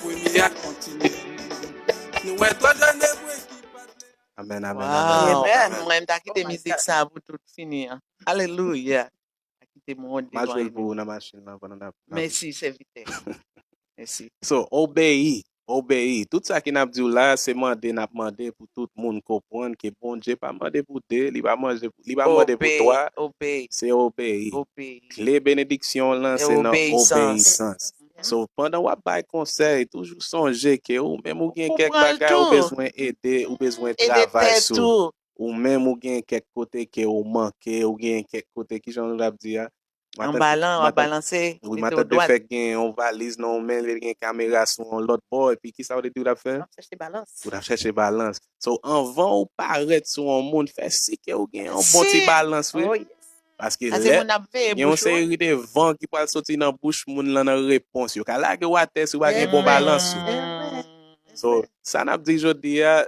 Premye a kontinye. Nou wè twò jèn de bwen ki pase. Amen, amen, amen. Wow. Amen. Mwen, m ta kite mizik sa pou tout fini an. Alelouya. Ta kite m ronde M a devan jwe l yo. pou ou nan machin lan pandan n ap. n ap- Mèsi, sèvitè. Mèsi. So, obeyi, obeyi. Tout sa ke n ap di w la, se mande n ap mande pou tout moun konprann ke Bondye pa mande pou de, li pa mande, li pa mande pou Obeyi, twa, obeyi, se obeyi. Obeyi. Kle benediksyon w lan, E se nan obeyisans. Obeyisans. So, pandan w ap bay konsèy, toujou sonje ke ou menm ou gen Ou kèk pran l bagay ou tou. Bezwen ede, ou bezwen Ede travay tèt sou. ou. Ou menm ou gen kèk kote ke ou manke, ou gen kèk kote, ki jan nou t ap di a? Anba lan, w ap balanse, Wi, mete matant w de dwat. Fèk gen yon valiz nan yon men, li gen kamera sou yon lòt bò, epi ki sa w te di w t ap fè? Ap chèche balans. Ou t ap chèche balans. So, anvan ou parèt sou yon moun, fè si ke ou gen yon bon ti Si. Balans, wi. Oh, yes. Paske Sa se lè, moun ap veye gen yon bouch ou. Seri de van ki pral soti nan bouch moun lan nan repons yo. Ka lage w atè si w pa gen bon Mm. balans ou. Amen. So, sa n ap di jodi a,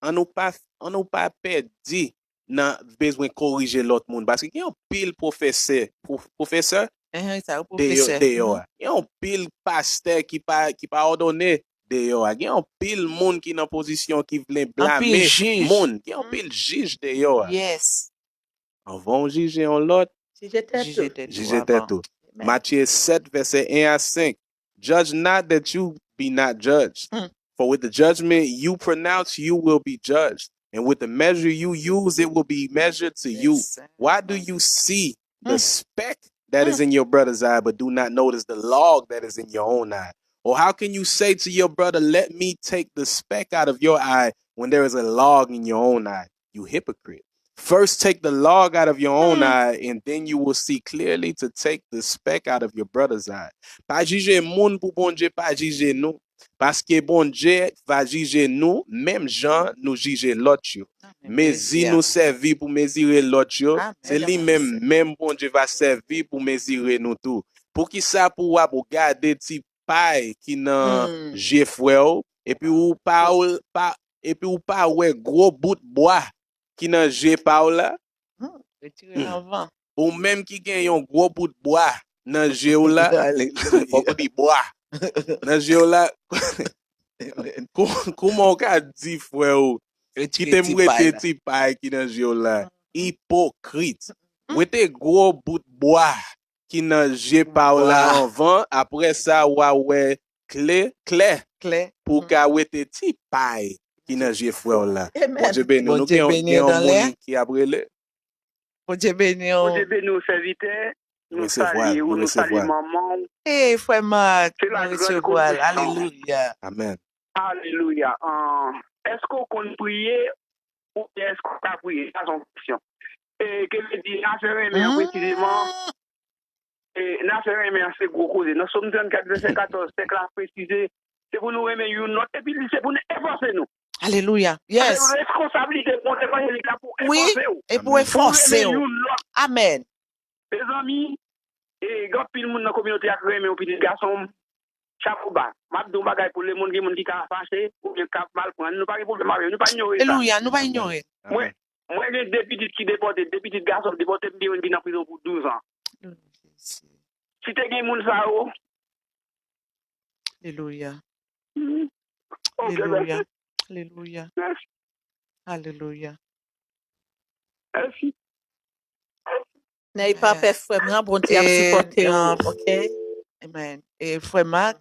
an nou pa, an nou pa pèdi nan bezwen korije lòt moun. Paske gen anpil pwofesè, pwo- pwofesè Ehe, sa yo deyò, pwofesè. deyò a. Gen anpil pastè ki pa, ki pa òdone deyò a. Gen anpil moun ki nan pozisyon ki vle blame Anpil jij. Moun. Gen anpil jij deyò a. Yes. Anvan w jije yon lòt, Jije tèt Jije ou. tèt ou jije avan. Tèt ou. Amen. Matye sèt, vèsè en a senk. Judge not that you be not judged. Mm. For with the judgment you pronounce, you will be judged. And with the measure you use, it will be measured to you. Yes. Why do you see the Mm. speck that is in your brother's eye, but do not notice the log that is in your own eye? Or how can you say to your brother, "Let me take the speck out of your eye," when there is a log in your own eye? You hypocrite. First take the log out of your own Mm. eye, and then you will see clearly to take the speck out of your brother's eye. Pa jije moun pou Bondye pa jije nou. Paske Bondye va jije nou menm jan nou jije lòt yo. Amen. Mezi Mezi a. Nou sèvi pou mezire lòt yo, Amen. se li menm, menm Bondye va sèvi pou mezire nou tou. Poukisa pou w ap gade ti pay ki nan Mm. je frè w, epi ou pa, ou pa, epi ou pa wè gwo bout bwa ki nan je pa w la? Hmm, retire l anvan. Ou menm ki gen yon gwo bout bwa nan je w la, Alelouya. fòk ou di bwa. Nan je w la, kou- kouman w ka di frè w, kite m Retire ti pay wete la. Ti pay ki nan je w la? Ipokrit. Wete gwo bout bwa ki nan je pa w la Bwa. Anvan, apre sa, w a wè kle, klè Klè. pou w ka wete ti pay ki nan je frè w la. Amen. Bondye beni w. Nou Bondye gen, beni gen w yon dan lè. Moun ki ap rele. Bondye beni w. Bondye beni w, sèvitè. Nou Resevwa, salye nou ou, nou salye resevwa. Manman w. Hey, frè Mark, Se la nou grande resevwa l. commission. Alelouya. Amen. Alelouya. An, èske w konn priye oubyen èske w ka priye? Sa se yon kesyon. E ke vle di, n a fè renmen an presizeman, Mm. e, n a fè renmen an se gwo koze. Nan Sòm trannkat, vèsè katòz, tèks la presize, se pou nou renmen youn lòt, epi li se pou nou efòse nou. Alelouya. Yes. Se reskonsablite pou evanjelik la pou Wi, efòse w. E pou efòse Renmen w. Youn lòt. Amen. Mezanmi, e, gen anpil moun nan kominote a k renmen yon pitit gason m. Chapo ba. M ap di yon bagay pou lemonn, gen moun ki ka fache, oubyen k ap mal pran. Nou pa gen pwoblèm avè yo. Nou pa inyore sa. Alelouya, nou pa inyore. Mwen, mwen gen de pitit ki depòte, de pitit gason m depòte, m gen youn ki nan prizon pou douz an. Si te gen moun sa yo, Alelouya. hmm, ok, Alelouya. mèsi. Alelouya. Mèsi. Alelouya. Mèsi. Nèy pa pè frè m nan, Bondye ap E, sipòte um, ou, ok? Amen. E frè Mark,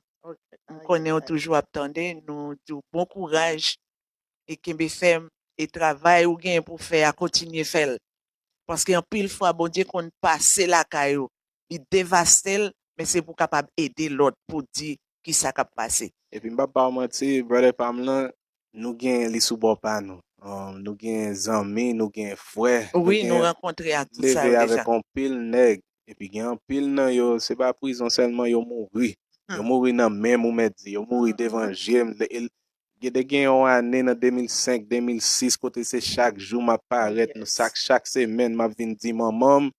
m konnen w toujou ap tande, nou di w bon kouraj e kenbe fèm e travay ou gen pou fè a, kontinye fè l. Paske anpil fwa Bondye konn pase lakay ou, li devaste l, men se pou kapab ede lòt pou di kisa k ap pase. Epi m p ap ba w manti, brother pa m lan, nou gen li sou bò pa nou. Um, nou gen zanmi, nou gen frè, nou Wi, nou gen rankontre ak tout sa leve yo avèk deja. Anpil nèg. Epi gen anpil nan yo, se pa prizon sèlman yo mouri. Yo Hmm. Mouri nan men m, ou mèt di. Yo mouri devan je m. Le- el- Gen de gen yon ane nan de mil senk, de mil sis, kote se chak jou m ap parèt, nou, chak, chak semèn, m ap vin di manman m,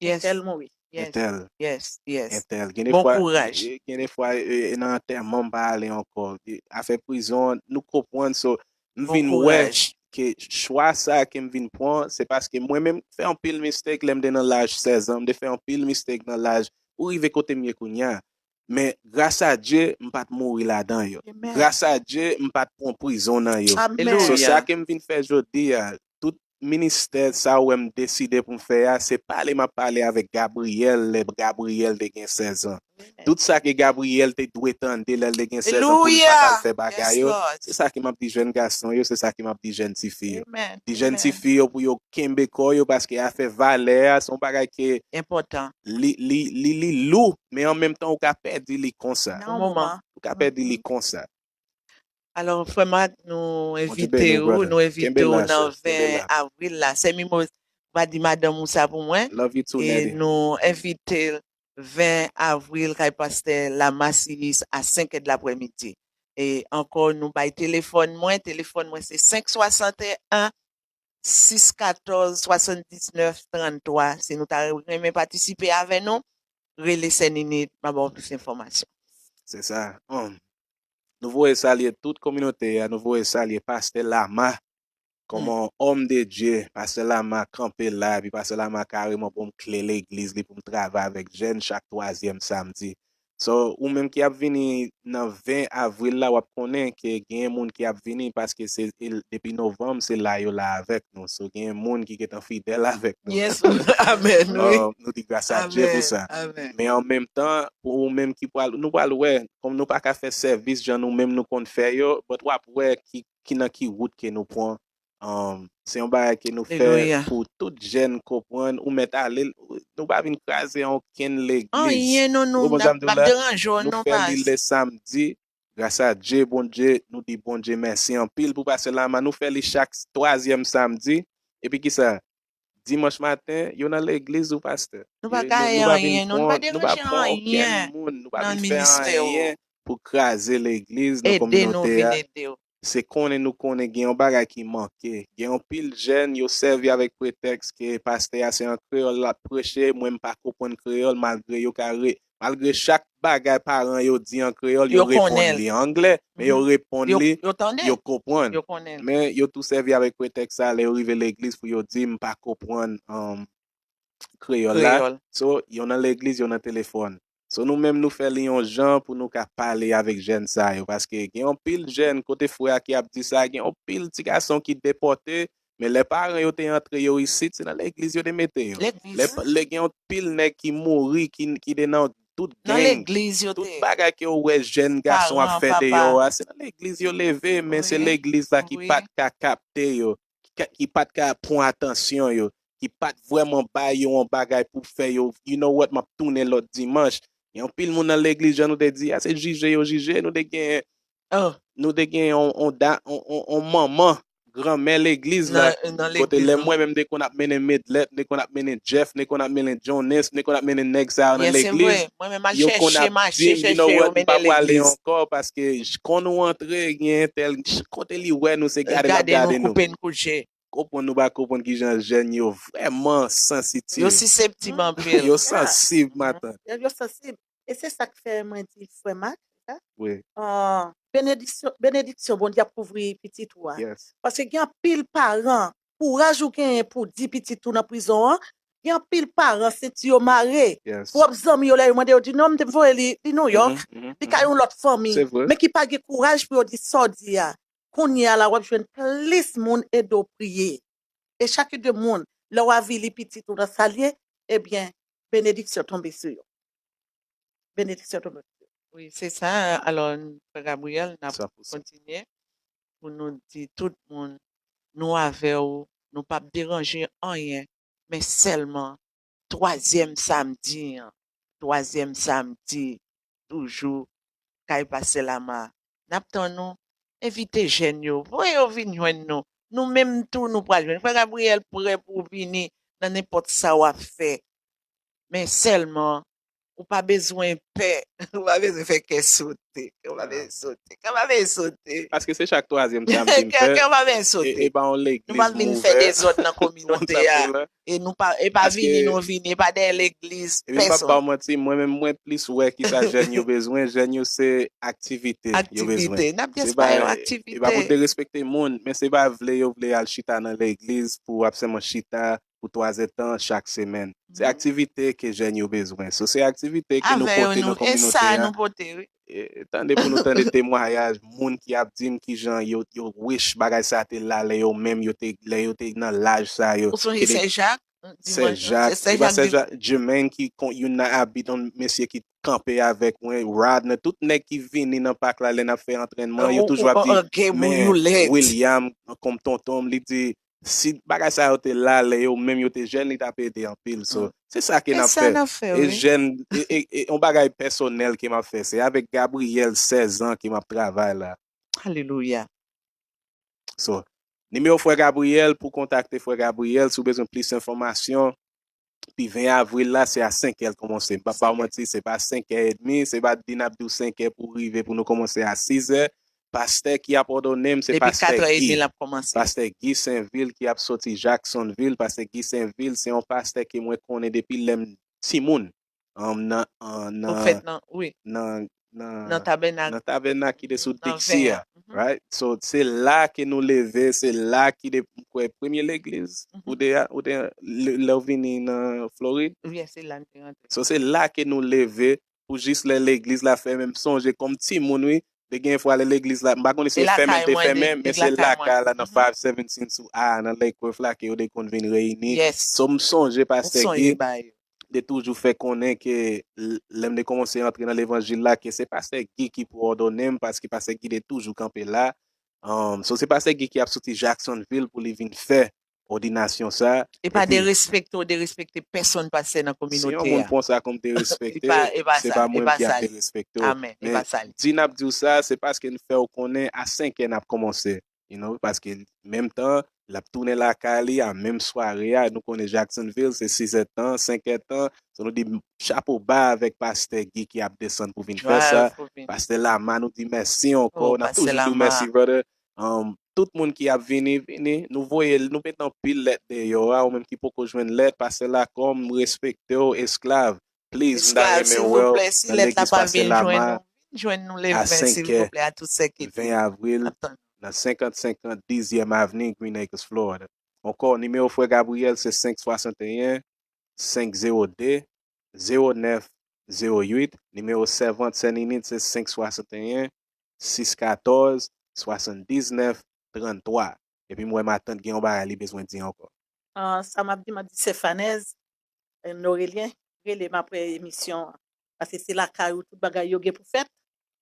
Yes. Entèl mouri. Yes. Entèl, Yes. Yes. entèl. Gen de Bon fwa, kouraj. gen de fwa, e, e, nan antèman m pa ale ankò. E, afè prizon an, nou konprann, so, m Bon vin wè kouraj. ke chwa sa ke m vin pran, se paske mwen menm, m fè anpil mistake lè m te nan laj sèz an, m te fè anpil mistake nan laj pou rive kote m ye kounye a. Men gras a Dye, m pa t mouri ladan yo. Gras a Dye, m pa t pran prizon nan yo. So, sa ke m vin fè jodi a, tout ministè sa ou wè m deside pou m fè a, se pale m ap pale avèk Gabriyèl lè Gabriyèl te gen sèz an. Tout sa ke Gabriyèl te dwe tande lè l te gen sèz an pou li pa t al fè bagay yo, se sa ke m ap di jèn gason yo, se sa ke m ap di jèn tifi yo. Di jèn tifi yo pou yo kenbe kò yo, paske afè valè a se yon bagay ke li, li, li, li lou, men an menm tan ou ka pèdi li konsa. Ou ka pèdi li konsa. Alò, frè Mak, nou envite w, nou envite w nan ven avril la. Sè Mimoz, pa di madanm ou sa pou mwen. E nou envite l ven avril kay pastè Lama Siris a senk è d laprèmidi. E ankò, nou bay telefòn mwen. Telefòn mwen se senk swasanteyen sis katòz swasanndiznèf tranntwa. Si nou ta renmen patisipe avè nou, rele sè Ninit, m a ba w plis enfòmasyon. Se sa. Nou voye salye tout kominote a, nou voye salye pastè Lama kòman òm de Dye, pastè Lama kanpe la, epi pastè Lama kareman ban m kle legliz li pou m travay avèk jèn chak twazyèm samdi. So, ou menm ki ap vini nan ven avril la, w ap konnen ke gen moun ki ap vini paske se depi novanm, se la yo la avèk nou. So, gen moun ki gentan fidèl avèk nou. Yes, amèn, wi. Nou di gras a Dye pou sa. Men an menm tan, pou ou menm ki pral, nou pral wè, kòm nou pa ka fè sèvis jan nou menm nou konn fè yo, but w ap wè ki, ki nan ki wout ke nou pran. Se yon bagay ke nou fè pou tout jèn konprann, ou mèt ale, nou pa vin kraze okenn legliz. Anyen, non, nou, n ap, n ap deranje w, non, nou fè li lè samdi. Gras a Dye, Bondye, nou di Bondye mèsi anpil pou pastè Lama. Nou fè li chak twazyèm samdi. Epi kisa? Dimanch maten, yo nan legliz ou, pastè. Nou pa gaye anyen, non, nou pa deranje anyen. Nou pa vin fè anyen pou kraze legliz nan kominote a. Se konnen nou konnen gen yon bagay ki manke. Gen yon pil jèn, yo sèvi avèk pretèks ke pastè a se an kreyòl l ap preche, mwen m pa konprann kreyòl, malgre yo ka re, malgre chak bagay paran yo di an kreyòl, yo reponn li an anglè, men yo reponn li, yo konprann. Men yo tou sèvi avèk pretèks sa lè yo rive legliz pou yo di m pa konprann kreyòl la. So, yo nan legliz, yo nan telefòn. So, nou menm, nou fè li yon jan pou nou ka pale avèk jèn sa yo. Paske gen yon pil jèn, kote frè a ki ap di sa, gen yon pil ti gason ki depòte, men lè paran yo te antre yo isit, se nan legliz yo te mete yo. Lè, lè gen yon pil nèg ki mouri, ki, ki te nan tout gang, tout bagay ke w wè jèn gason ap fè deyò a, se nan legliz yo leve, men se legliz la ki pa t ka kapte yo, ki pa t ka pran atansyon yo, ki pa t vrèman bay yo yon bagay pou fè yo, you know what, m ap tounen lòt dimanch. Gen anpil moun nan legliz, jan nou te di a, se jije yo jije, nou te gen, nou te gen yon, yon, yon manman, granmè legliz la, kote lè mwen menm m te konn ap mennen medlèt, m te konn ap mennen Jeff, m te konn ap mennen Jones, m te konn ap mennen nèg sa yo nan legliz, yo konn ap di m, you know what, m pa prale ankò, paske konn ou antre, gen entèl, kote li wè nou, se gade l ap gade nou. Konprann nou pa konprann kijan jèn yo vrèman sansitib. Yo siseptib anpil. Yo sansib, matant. Yo sansib. E se sa k fè mwen di frè Mak, sa? Wi. Benediksyon, benediksyon Bondye ap kouvri pitit ou a. Paske gen anpil paran, kouraj ou genyen pou di pitit ou nan prizon an, gen anpil paran senti yo mare. Pwòp zanmi yo lè yo mande yo di non, m te voye li, li Nouyòk, li kay yon lòt fanmi. Men ki pa gen kouraj pou yo di sa w di a. Kounye a la w ap jwenn plis moun ede w priye. E chak de moun, lè w avili pitit ou nan salye, ebyen, benediksyon tonbe sou yo. Benediksyon tonbe sou yo. Wi, se sa. Alò, frè Gabriel, n ap kontinye pou nou di tout moun, nou avè w, nou p ap deranje anyen, men sèlman twazyèm samdi an, twazyèm samdi, toujou kay pastè Lama. N ap tann ou. Envite jèn yo, voye yo vin jwenn nou. Nou menm tou, nou pral jwenn. Frè Gabriyèl prè pou vini nan nenpòt sa w ap fè. Men sèlman, ou pa bezwen pè. Ou pa bezwen fè kè sote. Kè w pa bezwen sote. Kè w pa bezwen sote. Paske se chak twazyèm samdi m fè. Kè w pa bezwen sote. E pa yon legliz m ouvè. Nou pa vin fè dezòd nan kominote a. E nou pa, e pa vini nou vini, e pa dèyè legliz pèsonn. Epi m p ap ba w manti, mwen menm mwen plis wè kisa jèn yo bezwen, jèn yo se aktivite yo bezwen. Aktivite, n ap di se pa yon aktivite. E pa pou derespekte moun, men se pa vle yo vle al chita nan legliz pou ap sèlman chita, pou twazèdtan chak semèn. Se aktivite ke jèn yo bezwen. So, se aktivite ke nou pote nan kominote a. E, tande pou nou tande temwayaj moun ki ap di m kijan yo, yo wish bagay sa te la lè yo menm yo te, lè yo te nan laj sa yo. Ou sonje Sè Jak? Sè Jak, se pa Sè Jak, Jermaine ki kon, youn nan abit, yon mesye ki kanpe avèk mwen, Rodner, tout nèg ki vini nan pak la lè n ap fè antrènman, yo toujou ap di, men William, kòm tonton m, li di, si bagay sa yo te la lè yo menm yo te jèn, li t ap ede anpil. So, se sa ke n ap fè. E jèn, e, e, e, yon bagay pèsonèl ke m ap fè. Se avèk Gabriel, sèz an, ke m ap travay la. Alelouya. So, nimewo frè Gabriel, pou kontakte frè Gabriel, si w bezwen plis enfòmasyon, pi ven avril la, se a senk è l kòmanse. M p ap ba w manti, se pa senk è edmi, se pa di n ap di w senk è pou rive, pou nou kòmanse a sis è. Pastè ki ap òdone m, se Pastè Guy. Pastè Guy Sainvil ki ap soti Jacksonville. Pastè Guy Sainvil, se yon pastè ke mwen konnen depi lè m timoun. An, nan, an, nan, nan, nan, nan tabènak ki te sou Dixie a, right? So, se la ke nou leve, se la ki te, m kwè, premye legliz ou te, ou te, lè, lè w vini nan Florid. So, se la ke nou leve pou jis lè legliz la fèmen. M sonje kòm timoun, wi, te gen fwa lè legliz la, m pa konnen si l fèmen, te fèmen, men se lakay la nan five seventeen sou A, nan Lake Worth la, ke yo te konn vin reyini. So, m sonje Pastè Guy te toujou fè konnen ke l-, lè m te kòmanse antre nan levanjil la, ke se Pastè Guy ki pou òdone m, paske Pastè Guy te toujou kanpe la. Um, so, se Pastè Guy ki ap soti Jacksonville pou li vin fè òdinasyon sa. E pa derespekte ou derespekte pèsonn pastè nan kominote a. Si yon moun pran sa kòm derespekte, se pa mwen ki ap derespekte w. Men di n ap di w sa, se paske n fè w konnen a senk è n ap kòmanse. You know, paske menm tan, l ap tounen lakay li a menm sware a. Nou konnen Jacksonville, se sis è tan, senk è tan. So, nou di chapo ba avèk Pastè Guy ki ap desann pou vin fè sa. Pastè Lama, nou di mèsi ankò. N ap toujou di w mèsi, brother. Um, tout moun ki ap vini, vini. Nou voye, nou met anpil lèt deyò a. Ou menm ki poko jwenn lèt, Pastè Lacombe, m respekte w, esklav. Please, m ta renmen wè w nan legliz Pastè Lama a senk è, ven avril, nan senkant senkant dizyèm Avni, Green Acres, Florida. Ankò, nimewo frè Gabriel se senk swasanteyen, senk zewo de, zewo nèf zewo uit. Nimewo sèvant sè Ninit se senk swasanteyen, sis katòz, swasanndiznèf, tranntwa. Epi m wè matant gen yon bagay li bezwen di ankò. Ah, sa m ap di, m ap di Sefanèz, eh, Norelyen, rele m apre emisyon an. Paske se lakay ou tout bagay yo gen pou fèt.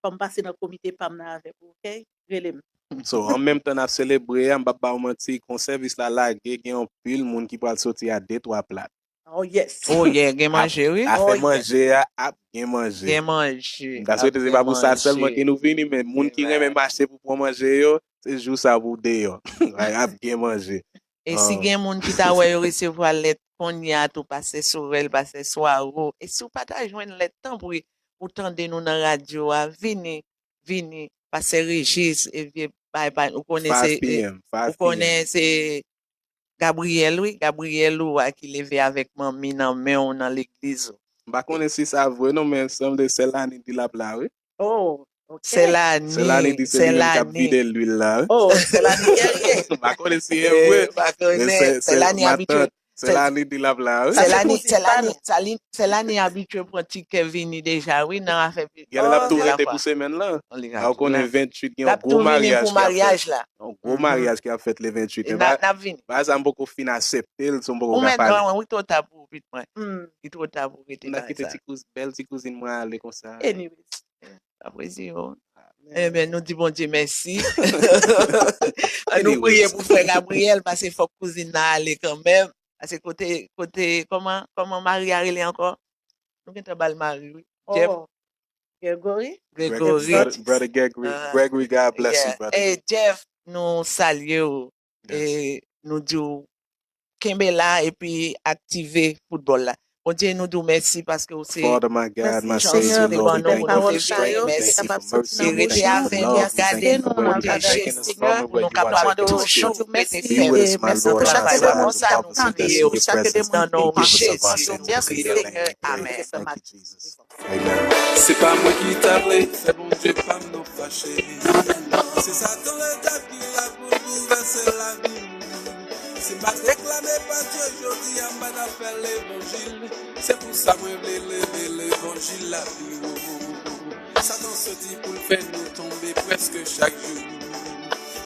Fò m pase nan komite pa m nan avèk ou, oke? Rele m. So, an menm tan n ap selebre a, m p ap ba w manti, kon sèvis la lage, gen anpil moun ki pral soti a de twa plat. Oh, yes. Oh, yeah, gen manje, wi. Afè manje a, ap gen manje. Gen manje. M ta swete se pa pou sa sèlman ke nou vini, men moun ki renmen mache pou pran manje yo, se jou sa pou deyò. Ap gen manje. E si gen moun ki ta wè yo resevwa lèt kounye a tou, Pastè Sorel, Pastè Swaro, e si w pa ta jwenn lèt, tanpri, ou tande nou nan radyo a, vini, vini, Pastè Régis, e vye bay pa, ou konnen se, ou konnen se Gabriel, wi, Gabriel ou a ki leve avèk manmi nan men w nan legliz ou. M pa konnen si sa vre non, men sanble Sè Lani di l ap la, wi. Oh, ok. Sè Lani, Sè Lani di se li menm k ap vide lwil la, wi. Oh, Sè Lani gèrye. M pa konnen si e vre. M pa konnen. Sè Lani abitye. Sè Lani di l ap la, wi. Sè Lani, Sè Lani, Sè Lani abitye pran tikè vini deja, wi, nan afè. Genlè l ap tou rete pou semèn lan. A, ou konnen venntuit gen yon gwo maryaj ki ap fèt. Yon gwo maryaj ki ap fèt le venntuit. N ap vini. Bagay sa m poko fin aksepte l, so m poko ka pale. Ou mèt pran mwen, wi, twò ta pou ou, pitit mwen. Li twò ta pou w rete nan sa. N ap kite ti kouz-, bèl ti kouzin mwen ale konsa. Anyways. Apreziye w. Amen. Ebyen, nou di Bondye mèsi. Ann nou priye pou frè Gabriel, paske fòk kouzin nan ale kanmenm. Paske kote, kote, kòman, kòman mari a rele ankò? Nou gentan ba l mari, wi. Jeff. Oh. Gregory? Gregory. Brother, brother Gregory. Ah. Gregory, God bless you, brother. Eh, Jeff, nou salye w. Yes. E nou di w kenbe la epi aktive foutbòl la. Bondye, nou di w mèsi paske w se Father, my God, my Savior, Lord, we thank you for strength, we thank you for mercy, we thank you for love, we thank you for protection. Be with us, my Lord, as we travel, keep us in your presence, and thank you for keeping us above and beyond. Thank you, Jesus. Amen. Se pa mwen ki ta vle fè Bondye pa m nan fache. Se Satan Ledyab ki la pou l boulvèse lavi m. M pa t reklame pa Dye, jodi a m pa t ap fè levanjil. Se pou sa mwen vle leve levanjil la pi wo. Satan soti pou l fè nou tonbe prèske chak jou.